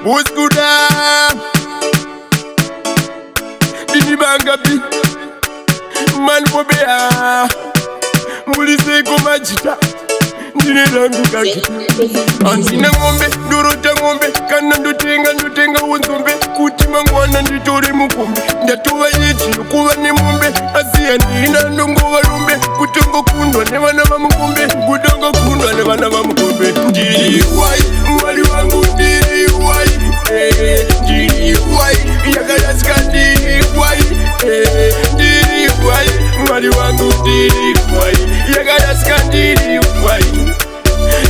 Muskuda Dini bangapi Man bobea Muliseko majita Ndine rangu kagita Handina ng'ombe ndorota ng'ombe kana ndotenga ndotenga wonzombe kuti mangwana nditore mukombe ndatova yeji yokuva nemombe asi handina ndongova rombe kutongokundwa nevana vamukombe kutongokundwa nevana vamukombe ndiri wai Mwari wangu ndiri wai eh, ndiri wai yakarasika ndiri wai eh, ndiri wai Mwari wangu ndiri wai yakarasika ndiri wai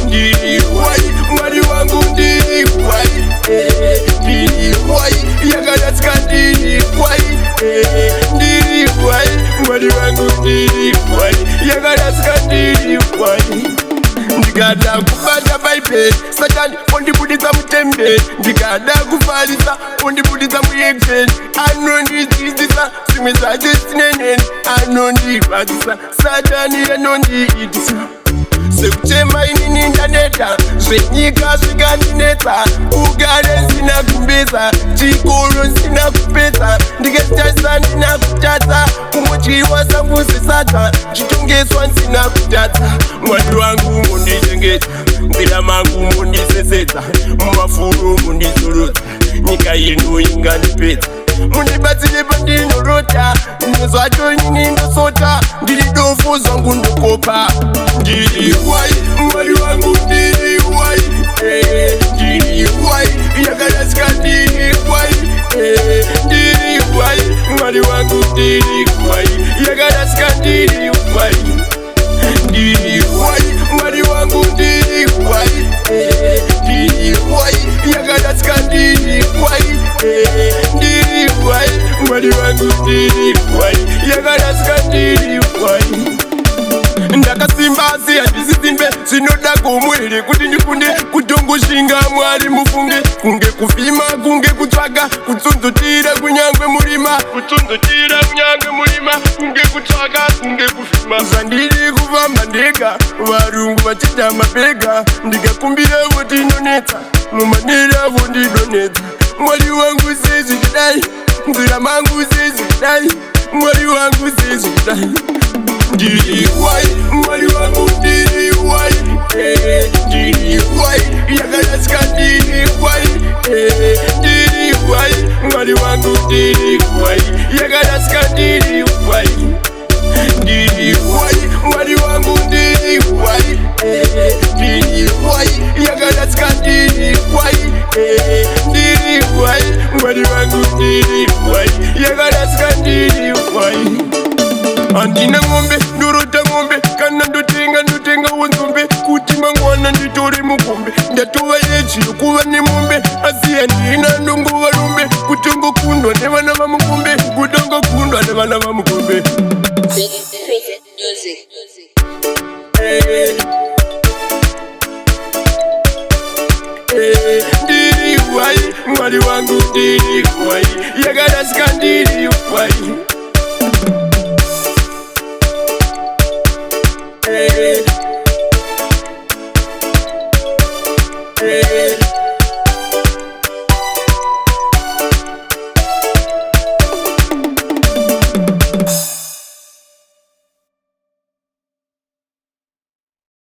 ndiri wai Mwari wangu ndiri wai eh, ndiri wai yakarasika ndiri wai eh, ndiri wai Mwari wangu ndiri wai yakarasika ndiri wai ndikada kubata Bhaibheri Satani ondibudisa mutemberi ndikada kufarisa ondibudisa muaction anondidzidzisa zvimwe zvacho sineneni anondirwadzisa Satani anondiitisa sekuchema inini ndaneta zvenyika zvikandinetsa ugare nsina kumbeza chikoro nsina kupedza ndikatarisa ndina kutadza kungodyiwa sangu sesadza chitongeswa nsina kutadza Mwari wangu mundichengeta nzira mangu mundisesedza mumafuru mundizorodza nyika ino ingandipedza mundibatsire pandinorota nezvacho ini ndosota ndiri dofu zvangu ndokopa ndiri wai Mwari wangu ndiri wai eh, ndiri wai yakarasika ndiri wai eh, ndiri wai Mwari wangu ndiri wai yakarasika ndiri wai ndiri wai Mwari wangu ndiri wai eh, ndiri wai yakarasika ndiri wai eh, ndiri wai Mwari wangu ndiri wai yakarasika ndiri wai ndakasimba asi handisisimbe zvinoda gomo here kuti ndikunde kutongoshinga Mwari mufunge kunge kuvhima kunge kutsvaga kutsunzutira kunyange murima kutsunzutira kunyange murima kunge kutsvaga kunge kuvhima zvandiri kufamba ndega varungu vachiita mabhega ndikakumbiravo tinonetsa mumaniravo ndidonetsa Mwari wangu sezvikidai nzira mangu sezvikidai Mwari wangu sezvikidai ndiri wai Mwari wangu ndiri wai eh, ndiri wai yakarasika ndiri wai eh, ndiri wai Mwari wangu ndiri wai yakarasika ndiri wai ndiri wai Mwari wangu ndiri wai eh, ndiri wai yakarasika ndiri wai eh, ndiri wai Mwari wangu ndiri wai yakarasika ndiri wai handina ng'ombe ndorota ng'ombe kana ndotenga ndotenga wonzombe kuti mangwana nditore mukombe ndatova yeji yokuva nemombe asi handina ndongova rombe kutongokundwa nevana vamukombe kutongokundwa nevana vamukombe. Big Prophet Music. Eh, eh, ndiri wai Mwari wangu ndiri wai yakarasika ndiri wai. Eh, eh.